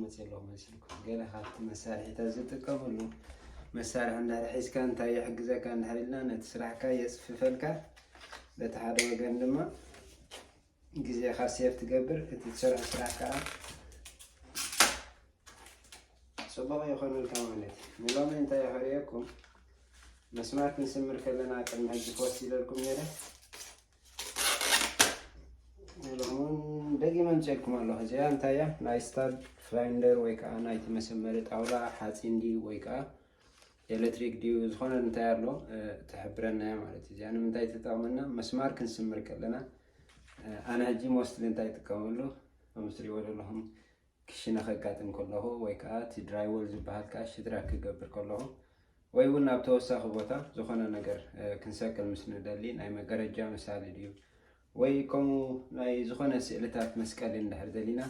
መፅእ ኣለኹ መሲልኩም። ገለ ካብቲ መሳርሒታት ዝጥቀመሉ መሳርሒ እንዳር ሒዝካ እንታይ ይሕግዘካ እንድሕር ኢልና፣ ነቲ ስራሕካ የፅፍፈልካ፣ በቲ ሓደ ወገን ድማ ግዜኻ ሴፍ ትገብር፣ እቲ ትሰርሖ ስራሕ ከዓ ፅቡቕ ይኾነልካ ማለት እዩ። ንሎሚ እንታይ የኽርእየኩም፣ መስማር ክንስምር ከለና ቅድሚ ሕጂ ፖስት ኢለልኩም ነይረ። ሎሚ እውን ደጊመ ምፅኤልኩም ኣለኹ። እዚኣ እንታይ እያ? ናይ ስታድ ፋይንደር ወይ ከዓ ናይቲ መሰመሪ ጣውላ ሓፂን ድዩ ወይ ከዓ ኤሌክትሪክ ድዩ ዝኾነ እንታይ ኣሎ፣ እ፣ ትሕብረና እያ ማለት እዩ። እዚኣ ንምንታይ ትጠቕመና? መስማር ክንስምር ከለና፣ እ፣ ኣነ ሕጂ ሞስትሊ እንታይ ይጥቀመሉ፣ ከምዚ ትሪእዎ ዘለኹም ክሽነ ከጋጥም ከለኹ ወይ ከዓ እቲ ድራይወል ዝበሃል ከዓ ሽድራ ክገብር ከለኹ ወይ እውን ናብ ተወሳኺ ቦታ ዝኾነ ነገር፣ እ፣ ክንሰቅል ምስ ንደሊ ናይ መጋረጃ ምሳሌ ድዩ ወይ ከምኡ ናይ ዝኾነ ስእልታት መስቀሊ እንድሕር ደሊና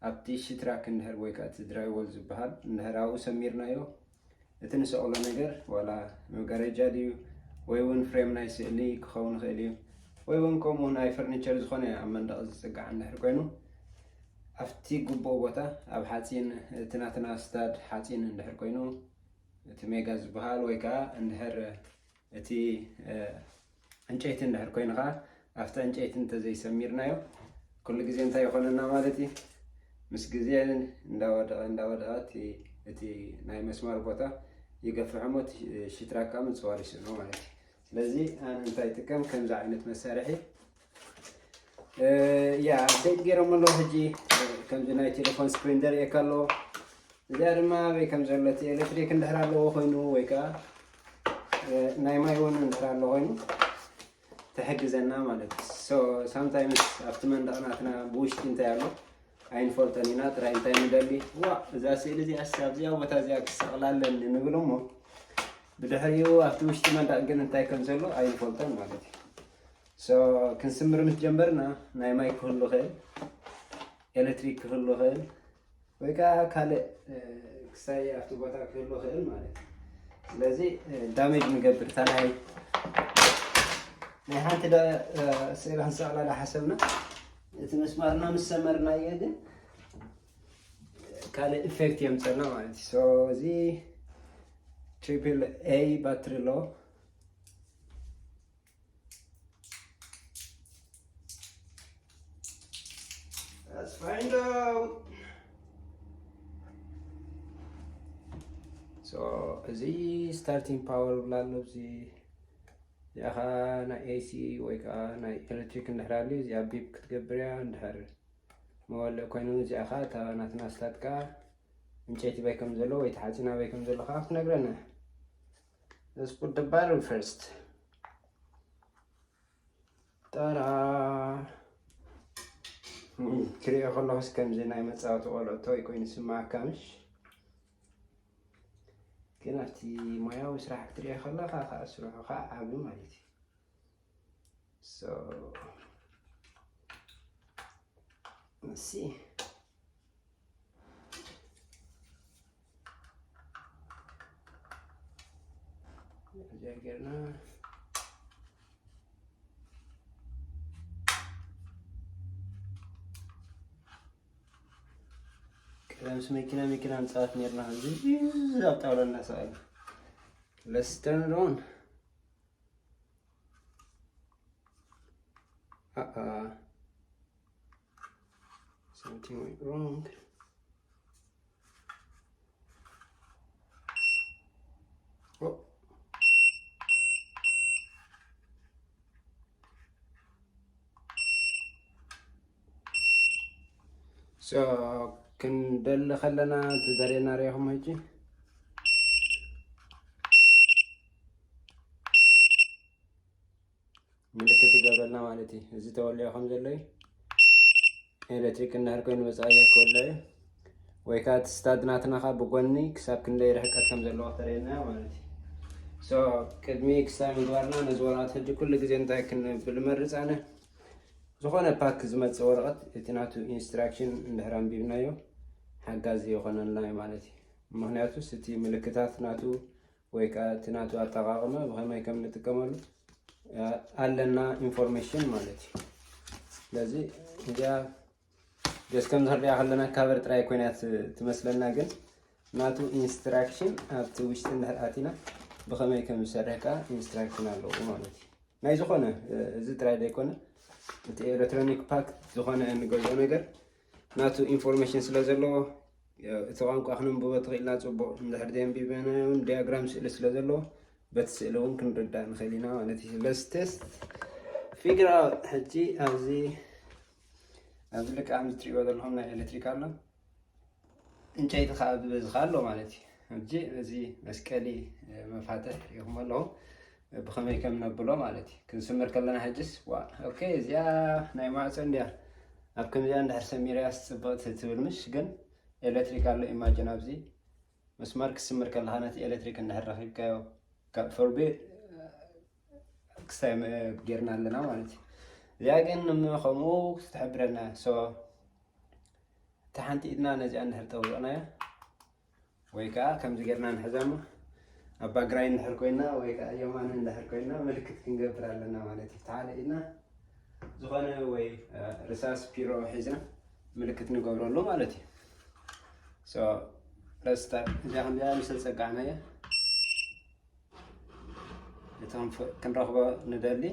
ኣብቲ ሽትራክ እንድሕር ወይ ከዓ እቲ ድራይወል ዝበሃል እንድሕር ኣብኡ ሰሚርናዮ እቲ ንሰቕሎ ነገር ዋላ መጋረጃ ድዩ ወይ እውን ፍሬም ናይ ስእሊ ክኸውን ይኽእል እዩ ወይ እውን ከምኡ ናይ ፈርኒቸር ዝኾነ ኣብ መንደቕ ዝፅጋዕ እንድሕር ኮይኑ ኣብቲ ግቡእ ቦታ ኣብ ሓፂን እቲ ናትና ስታድ ሓፂን እንድሕር ኮይኑ እቲ ሜጋ ዝበሃል ወይ ከዓ እንድሕር እቲ፣ እ፣ ዕንጨይቲ እንድሕር ኮይኑ ከዓ ኣብቲ ዕንጨይቲ እንተዘይሰሚርናዮ ኩሉ ግዜ እንታይ ይኾነና ማለት እዩ? ምስ ግዜ እንዳወደቐ እንዳወደቐ እቲ፣ እቲ ናይ መስመር ቦታ ይገፍሕ እሞ እቲ ሽትራክ ከዓ ምፅዋር ይስእኖ ማለት እዩ። ስለዚ ኣነ እንታይ ይጥቀም ከምዚ ዓይነት መሳርሒ፣ እ፣ ያ፣ ሴት ገይሮም ኣለዉ ሕጂ፣ እ፣ ከምዚ ናይ ቴሌፎን ስክሪን ዘርእየካ ኣለዎ። እዚኣ ድማ ኣበይ ከም ዘሎ እቲ ኤሌክትሪክ እንድሕር ኣለዎ ኮይኑ ወይ ከዓ፣ እ፣ ናይ ማይ እውን እንድሕር ኣሎ ኮይኑ ትሕግዘና ማለት እዩ። ሶ ሳምታይምስ ኣብቲ መንደቕ ናትና ብውሽጢ እንታይ ኣሎ ኣይንፈልጦን ኢና፣ ጥራይ እንታይ ንደሊ፣ ዋ፣ እዛ ስእሊ እዚኣስ ኣብዚኣ ቦታ እዚኣ ክሰቕላ ኣለኒ ንብል እሞ ብድሕሪኡ ኣብቲ ውሽጢ መንደቕ ግን እንታይ ከም ዘሎ ኣይንፈልጦን ማለት እዩ። ሶ ክንስምር ምስ ጀመርና ናይ ማይ ክህሉ ይኽእል፣ ኤሌክትሪክ ክህሉ ይኽእል፣ ወይ ከዓ ካልእ፣ እ፣ ክሳይ ኣብቲ ቦታ ክህሉ ይኽእል ማለት እዩ። ስለዚ፣ እ፣ ዳሜጅ ንገብር። እታ ናይ፣ ናይ ሓንቲ ዳ-፣ እ፣ ስእሊ ክንሰቕላ ዳሓሰብና፣ እቲ መስማርና ምስ ሰመርናዮ ግን ካልእ ኢፌክት የምፀልና ማለት እዩ። ሶ እዚ ትሪፕል ኤ ባትሪ ኣሎ። Let's find out. So እዚ ስታርቲንግ ፓወር ብላ ኣሎ። እዚ እዚኣ ኸዓ ናይ ኤሲ ወይ ከዓ ናይ ኤሌክትሪክ እንድሕር ኣልዩ እዚኣ ቢፕ ክትገብር እያ። እንድሕር መወልዕ ኮይኑ እዚኣ ኸዓ እታ ናትና ስታትካ ዕንጨይቲ በይ ከም ዘሎ ወይ ተሓፂና በይ ከም ዘሎ ከዓ ክትነግረና። Let's put the battery first. ጠራ ክሪኦ ከለኹስ ከምዚ ናይ መፃወቲ ቆልዑ እተወይ ኮይኑ ስማዓካ ምሽ? ግን ኣብቲ ሞያዊ ስራሕ ክትሪኦ ከለኻ ከዓ ስርሑ ከዓ ዓቢ ማለት እዩ። So let's see. እዚኣ ጌርና ቀደምስ መኪና መኪና ንፃወት ኔርና። ከምዚ ኣብ ጣውላ እናሰቐልና Let's turn it on. Uh-uh. Something went wrong. Oh. So ክንደሊ ከለና ትደርየና ሪኢኹም ሕጂ ምልክት ይገብረልና ማለት እዩ። እዚ ተወልዮ ከም ዘሎ እዩ። ኤሌክትሪክ እንድሕር ኮይኑ መጻኢ ክወልዕ እዩ። ወይ ከዓ እቲ ስታድ ናትና ከዓ ብጎኒ ክሳብ ክንደይ ርሕቀት ከም ዘለዎ ተርእየና ማለት እዩ። So ቅድሚ ክሳብ ምግባርና ነዚ ወረቐት ሕጂ ኩሉ ግዜ እንታይ ክንብል ንመርጽ ኣነ? ዝኾነ ፓክ ዝመጽእ ወረቐት እቲ ናቱ ኢንስትራክሽን እንድሕር ኣንቢብናዮ ሓጋዚ ይኾነልና እዩ ማለት እዩ። ምኽንያቱስ እቲ ምልክታት ናቱ ወይ ከዓ እቲ ናቱ ኣጠቓቕማ ብኸመይ ከም ንጥቀመሉ ኣለና ኢንፎርሜሽን ማለት እዩ። ስለዚ እዚኣ ገስ ከም ዝርያ ከለና ካቨር ጥራይ ኮይና ት- ትመስለና፣ ግን ናቱ ኢንስትራክሽን ኣብቲ ውሽጢ እንድሕር ኣቲና ብኸመይ ከም ዝሰርሕ ከዓ ኢንስትራክሽን ኣለዎ ማለት እዩ። ናይ ዝኾነ እ፣ እዚ ጥራይ ዘይኮነ እቲ ኤሌክትሮኒክ ፓክ ዝኾነ እንገዝኦ ነገር ናቱ ኢንፎርሜሽን ስለ ዘለዎ እ፣ እቲ ቋንቋ ክነንብቦ ትኽእልና ጽቡቕ እንድሕር ዘንቢበናዮ እውን ዲያግራም ስእሊ ስለ ዘለዎ በቲ ስእሊ እውን ክንርዳእ ንኽእል ኢና ማለት እዩ። ለስ ቴስት ፊግር ኣውት። ሕጂ ኣብዚ ኣብዚ ልክዕ ከምዚ ትሪእዎ ዘለኹም ናይ ኤሌክትሪክ ኣሎ፣ ዕንጨይቲ ከዓ ብበዝኻ ኣሎ ማለት እዩ። ሕጂ እዚ መስቀሊ መፋትሕ ሪኢኹም ኣለኹም ብኸመይ ከም ነብሎ ማለት እዩ። ክንስምር ከለና ሕጅስ ዋ ኦኬ፣ እዚኣ ናይ ማዕፆ እንዲያ ኣብ ከምዚኣ እንድሕር ሰሚርያስ ፅብቕቲ ትብል ምሽ፣ ግን ኤሌክትሪክ ኣሎ። ኢማጅን ኣብዚ መስመር ክስምር ከለኻ ነቲ ኤሌክትሪክ እንድሕር ረኺብካዮ ካብ ፎርቤ ክሳይ ጌርና ኣለና ማለት እዩ። እዚኣ ግን ም- ከምኡ ትሕብረና። ሶ እቲ ሓንቲ ኢድና ነዚኣ እንድሕር ጠውቕናያ ወይ ከዓ ከምዚ ጌርና ንሕዛሞ ኣብ ባግራይ እንድሕር ኮይና ወይ ከዓ የማን እንድሕር ኮይና ምልክት ክንገብር ኣለና ማለት እዩ። ተሓደ ኢድና ዝኾነ ወይ እ፣ ርሳስ ፒሮ ሒዝና ምልክት ንገብረሉ ማለት እዩ። ሶ ለስታ እዚኣ ከምዚኣ ምስ ተፀጋዕናያ እቶም ፍ- ክንረኽቦ ንደሊ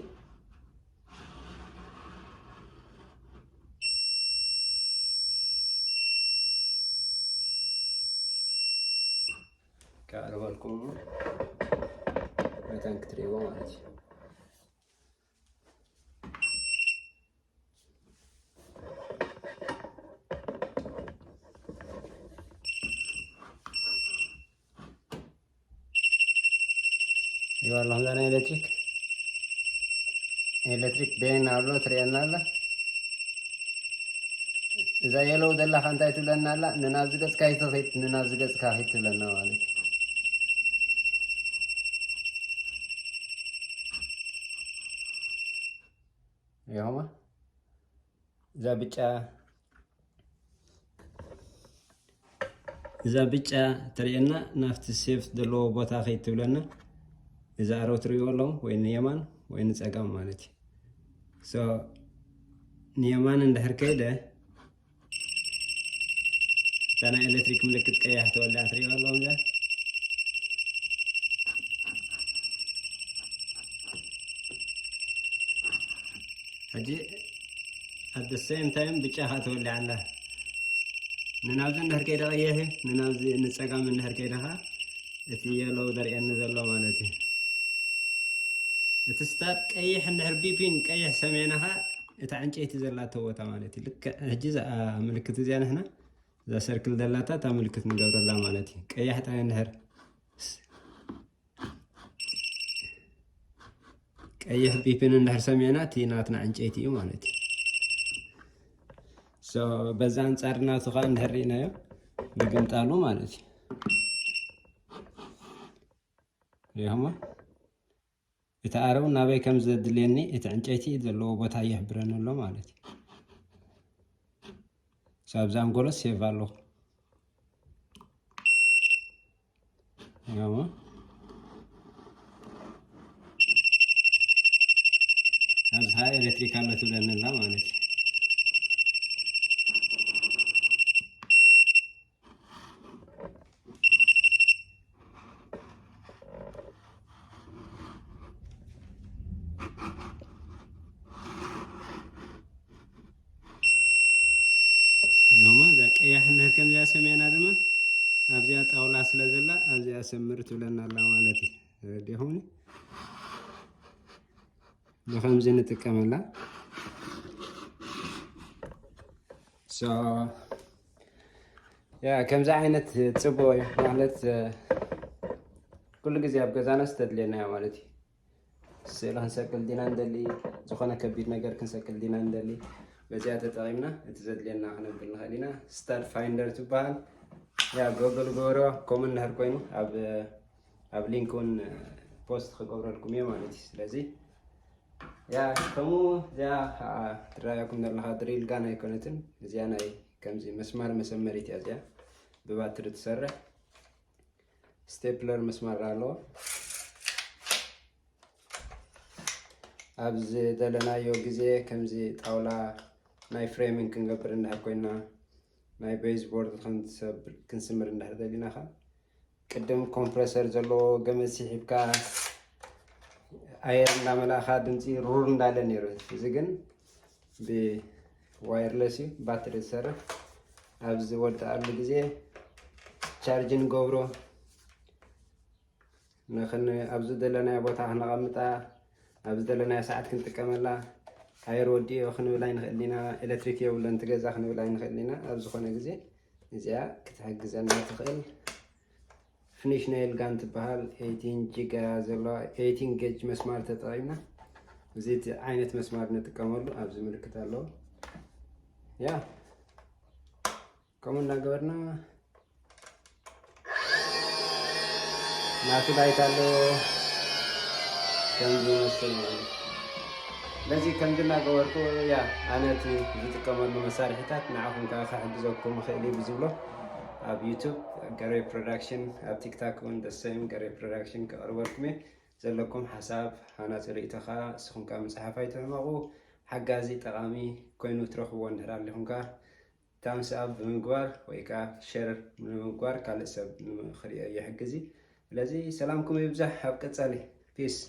ከቕርበልኩም መታን ክትርእይዎ ማለት እዩ። ይባላኹም እዛ ናይ ኤሌክትሪክ ኤሌክትሪክ ቤን ኣሎ ትርእየና ኣላ። እዛ የለው ዘላኻ እንታይ ትብለና ኣላ? ንናብዚ ገጽካ ይትኺድ፣ ንናብዚ ገጽካ ኺድ ትብለና ማለት እዩ። ይኸማ እዛ ብጫ እዛ ብጫ ተርእየና ናብቲ ሴፍ ዘለዎ ቦታ ኸይድ ትብለና። እዛ ኣረው ትርእይዎ ኣለኹም ወይ ንየማን ወይ ንጸጋም ማለት እዩ። ሶ ንየማን እንድሕር ከይደ እታ ናይ ኤሌክትሪክ ምልክት ቀያሕ ተወሊዓ ትርእይዋ ኣለኹም እዛ። ሕጂ at the same time ብጫ ኸዓ ተወሊዓ ኣላ። ንናብዚ እንድሕር ከይደ ቀይሕ፣ ንናብዚ ንጸጋም እንድሕር ከይደ ኸዓ እቲ የሎው ዘርእየኒ ዘሎ ማለት እዩ። እቲ ስታር ቀይሕ እንድሕር ቢፒን ቀይሕ ሰሚዕና ኸዓ እታ ዕንጨይቲ ዘላቶ ቦታ ማለት እዩ። ልክዕ ሕጂ እዛ ምልክት እዚኣ ንሕና እዛ ሰርክል ዘላታ እታ ምልክት ንገብረላ ማለት እዩ። ቀያሕ ጥራይ እንድሕር ቀይሕ ቢፕን እንድሕር ሰሚዕና እቲ ናትና ዕንጨይቲ እዩ ማለት እዩ። ሶ በዛ ኣንጻር ናቱ ከዓ እንድሕር ርኢናዮ ምግምጣሉ ማለት እዩ። ሪኢኹሞ እቲ ኣረው ናበይ ከም ዘድልየኒ እቲ ዕንጨይቲ ዘለዎ ቦታ ይሕብረኒ ኣሎ ማለት እዩ። ሶ ኣብዛ ኣንጎሎ ሴቭ ኣለኹ። ያው ኣብዚ ኸዓ ኤሌክትሪክ ኣሎ ትብለኒ ኣላ ማለት እዩ። ይኸማ እዛ ቀያሕ እንድሕር ከምዚኣ ሰሚዕና ድማ ኣብዚኣ ጣውላ ስለ ዘላ ኣብዚኣ ሰምር ትብለና ኣላ ማለት እዩ። ተረዲኹምኒ? ብኸምዚ ንጥቀመላ። ሶ ያ ከምዚ ዓይነት ጽቡቕ እዩ ማለት እ፣ ኩሉ ግዜ ኣብ ገዛና ዝተድልየና እያ ማለት እዩ። ስእሊ ክንሰቅል ዲና እንደሊ፣ ዝኾነ ከቢድ ነገር ክንሰቅል ዲና እንደሊ፣ በዚኣ ተጠቒምና እቲ ዘድልየና ክነብል ንኽእል ኢና። ስታድ ፋይንደር ትበሃል። ያ ጎግል ግበርዋ፣ ከምኡ እንድሕር ኮይኑ ኣብ ኣብ ሊንክ እውን ፖስት ክገብረልኩም እየ ማለት እዩ። ስለዚ ያ ከምኡ እዚኣ ከዓ ትረኣየኩም ዘለኻ ድሪል ጋን ኣይኮነትን። እዚኣ ናይ ከምዚ መስማር መሰመሪት እያ። እዚኣ ብባትሪ ትሰርሕ ስቴፕለር መስማር ኣለዎ። ኣብ ዝደለናዮ ግዜ ከምዚ ጣውላ ናይ framing ክንገብር እንድሕር ኮይና ናይ baseboard ክንስምር እንድሕር ደሊና ኸ ቅድም compressor ዘለዎ ገመድ ስሒብካ ኣየር እንዳመላእኻ ድምፂ ሩር እንዳለ ነይሩ። እዚ ግን ብ wireless እዩ፣ ባትሪ ዝሰርሕ። ኣብ ዝወድኣሉ ግዜ ቻርጅ ንገብሮ፣ ንኽን ኣብ ዝደለናዮ ቦታ ክነቐምጣ፣ ኣብ ዝደለናዮ ሰዓት ክንጥቀመላ። ኣየር ወዲኦ ክንብል ኣይንኽእልን ኢና፣ ኤሌክትሪክ የብለን እቲ ገዛ ክንብል ኣይንኽእልን ኢና። ኣብ ዝኾነ ግዜ እዚኣ ክትሕግዘና ትኽእል finish nail gun ትበሃል። eighteen ጅጋ ዘለዋ eighteen gauge መስማር ተጠቒምና፣ እዚ እቲ ዓይነት መስማር ንጥቀመሉ ኣብዚ ምልክት ኣለዎ። ያ ከምኡ እናገበርና ናቱ light ኣለዎ ከም ዝመስል ማለት እዩ። ስለዚ ከምዚ እናገበርኩ ያ ኣነ እቲ ዝጥቀመሉ መሳርሒታት ንዓኹም ከዓ ክሕግዘኩም ይኽእል እዩ ብዝብሎ ኣብ YouTube ገሬ production፣ ኣብ TikTok እውን the same ገሬ production ከቕርበልኩም እየ። ዘለኩም ሓሳብ ሃናፂ ርእይቶ ከዓ ንስኹም ከዓ ምፅሓፍ ኣይትሕመቑ። ሓጋዚ ጠቓሚ ኮይኑ ትረኽብዎ እንድሕር ኣሊኹም ከዓ thumbs up ብምግባር ወይ ከዓ share ብምግባር ካልእ ሰብ ንኽሪኦ ይሕግዝ እዩ። ስለዚ ሰላምኩም ይብዛሕ፣ ኣብ ቀፃሊ peace።